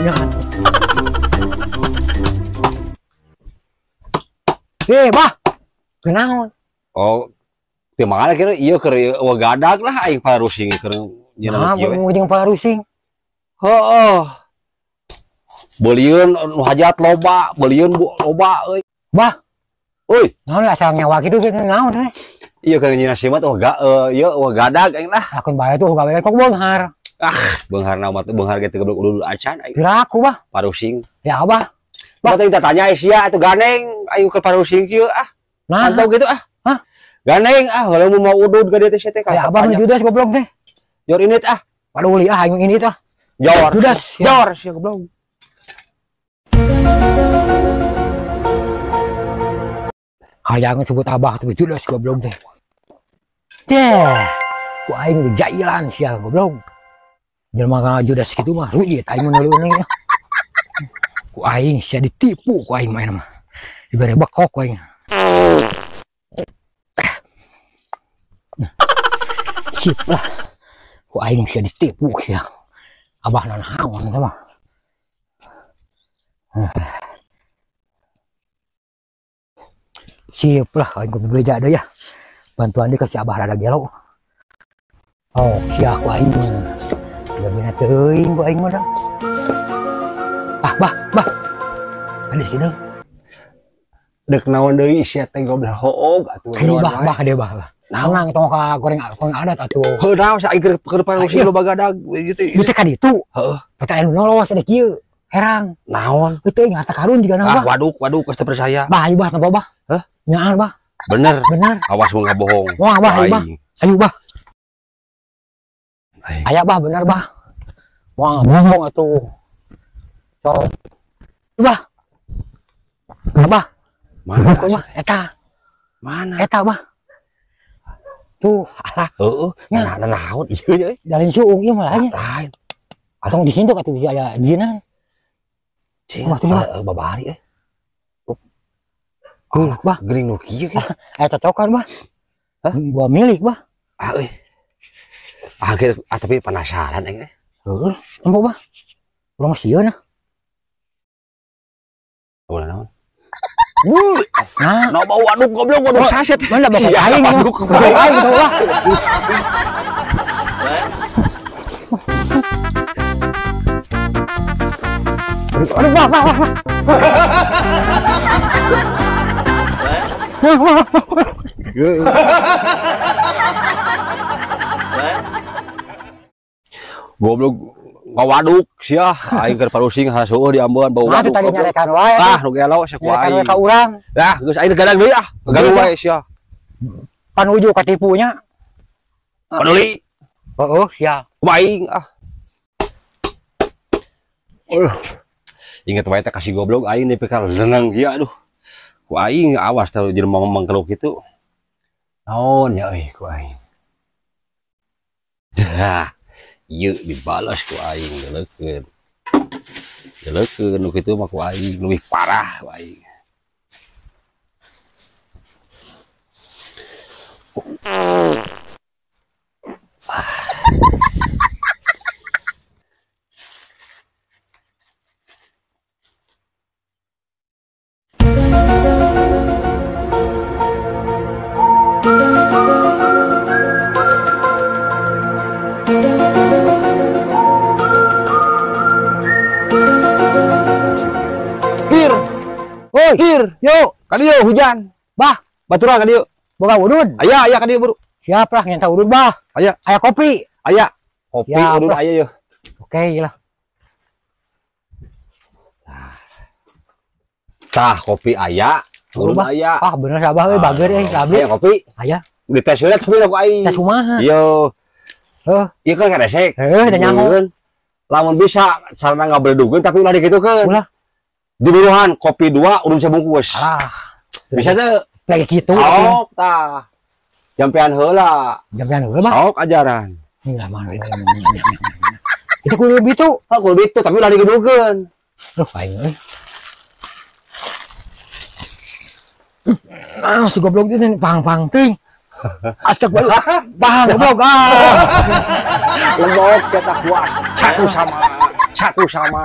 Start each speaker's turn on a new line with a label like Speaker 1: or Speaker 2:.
Speaker 1: Nya. Eh, bah. Kunaon?
Speaker 2: Oh, teu mangana kira ieu keur gadag lah aing parusing keur
Speaker 1: nyeunah kieu. Nah, jeung parusing.
Speaker 2: Heeh. Belieun nu hajat loba, belieun loba euy.
Speaker 1: Bah.
Speaker 2: Euy,
Speaker 1: naon asal nyawa kitu teh naon teh?
Speaker 2: Ieu keur nyeunah simat oh ga ieu oh gadag aing lah.
Speaker 1: Akun bae tuh gawe kok beunghar.
Speaker 2: Ah, beungharna mah beunghar ge teu goblok udud acan aing.
Speaker 1: Piraku bah.
Speaker 2: Parusing.
Speaker 1: Ya abah.
Speaker 2: Bah teh tanya sia atuh gandeng aing keur parusing kieu ah.
Speaker 1: Nah,
Speaker 2: mantau gitu ah.
Speaker 1: Hah?
Speaker 2: Gandeng ah kalau mau udud ka dieu teh teh.
Speaker 1: Ya abah judas goblok teh.
Speaker 2: Jor init ah.
Speaker 1: Paduli ah aing ini tah.
Speaker 2: Jor.
Speaker 1: Judas.
Speaker 2: Jor sia goblok.
Speaker 1: Hayang sebut abah tapi judas goblok teh. Ceh, ku aing dijailan sia goblok. Jelema ka judas kitu mah rujit aing mun ngeuleuh. Ku aing sia ditipu ku aing mah mah. Dibere bekok ku aing. Sip lah. Ku aing sia ditipu sia. Abah nanaon teh mah. Sip lah, aing kudu beja deui ya. Bantuan dikasih abah rada gelo. Oh, sia ku aing mah. Gabina teuing ku aing mah. Ah, bah, bah. Ades kieu.
Speaker 2: Deuk naon deui sia teh goblok hoog atuh.
Speaker 1: Aduh, bah, bah deui bah. Naon tong ka goreng goreng adat atuh.
Speaker 2: Heuh naon sia aing keur parusing loba gadag gitu.
Speaker 1: Ieu teh ka ditu.
Speaker 2: Heeh.
Speaker 1: Percaya nu lolos ada kieu. Herang.
Speaker 2: Naon?
Speaker 1: Teuing harta karun juga naon,
Speaker 2: bah. Waduk, waduk geus teu percaya.
Speaker 1: Bah, ayo bah tempo bah.
Speaker 2: Hah?
Speaker 1: Nyaan bah.
Speaker 2: Bener.
Speaker 1: Bener.
Speaker 2: Awas mun ngabohong.
Speaker 1: Wah, bah, ayo bah. Ayo bah. Aya bah, bener bah. Wah, bohong atuh. Sok. Bah. Bah.
Speaker 2: Mana?
Speaker 1: Bah, eta.
Speaker 2: Mana?
Speaker 1: Eta bah. Tuh, alah.
Speaker 2: Heeh.
Speaker 1: Nah,
Speaker 2: naon ieu euy?
Speaker 1: Dalin suung ieu mah lain.
Speaker 2: Lain.
Speaker 1: Atong di situ atuh aya jinan.
Speaker 2: Cing, babari euy.
Speaker 1: Alah, bah,
Speaker 2: geuning nu kieu ge.
Speaker 1: Aya cocokan, bah.
Speaker 2: Hah?
Speaker 1: Gua milik, bah.
Speaker 2: Ah euy. Ah, tapi penasaran aing euy.
Speaker 1: Heeh, tempo bah. Urang mah sieun ah.
Speaker 2: Ulah naon?
Speaker 1: Nah,
Speaker 2: no bau waduk goblok waduk saset.
Speaker 1: Mana bau aing waduk aing tau lah. Aduh, bah, bah, bah.
Speaker 2: Goblok ngawaduk sia aing keur parusing haseueuh diambeun bau waduk.
Speaker 1: Nah, tadi nyarekan wae.
Speaker 2: Ah, nu gelo sia ku aing.
Speaker 1: Nyarekan ka urang.
Speaker 2: Lah, geus aing gadag deui ah. Gaduh wae sia.
Speaker 1: Panuju katipunya.
Speaker 2: Paduli.
Speaker 1: Heeh, sia.
Speaker 2: Kumaha aing ah. Ingat wae teh kasih goblok aing nepi ka lenang kieu aduh. Ku aing awas teh jelema mangkeluk kitu. Naon ya euy ku aing. Dah. Ieu dibalas ku aing leukeun. Leukeun nu kitu mah ku aing leuwih parah ku aing.
Speaker 1: Woi,
Speaker 2: Ir,
Speaker 1: yuk,
Speaker 2: kadieu hujan.
Speaker 1: Bah,
Speaker 2: baturan kadieu.
Speaker 1: Boga udud.
Speaker 2: Aya, aya kadieu buru.
Speaker 1: Siap lah nyanta udud, bah.
Speaker 2: Aya,
Speaker 1: aya kopi.
Speaker 2: Aya. Kopi
Speaker 1: siap
Speaker 2: udud
Speaker 1: lah.
Speaker 2: Aya yeuh.
Speaker 1: Oke lah.
Speaker 2: Tah kopi aya, udud aya.
Speaker 1: Ah, bener abah euy, bager euy, abdi.
Speaker 2: Aya kopi.
Speaker 1: Aya.
Speaker 2: Dites heula tapi ku aing.
Speaker 1: Tes kumaha?
Speaker 2: Ieu.
Speaker 1: Heuh,
Speaker 2: ieu kan karesek.
Speaker 1: Heuh, da nyaho.
Speaker 2: Lamun bisa sarana ngabeledugeun tapi ulah dikitukeun.
Speaker 1: Ulah.
Speaker 2: Diburuhan kopi 2 urun sebungkus.
Speaker 1: Ah,
Speaker 2: bisa tuh
Speaker 1: lagi gitu.
Speaker 2: Sok tah. Jampean heula.
Speaker 1: Jampean heula, Bang.
Speaker 2: Sok ajaran.
Speaker 1: Lah mana. Itu kudu bitu.
Speaker 2: Hah, kudu bitu tapi ulah digedugeun.
Speaker 1: Duh, aing euy. Ah, si goblok itu pang-pang teuing. Astagfirullah. Pang goblok. Ah.
Speaker 2: Lembok sia tak kuat. Satu sama, satu sama.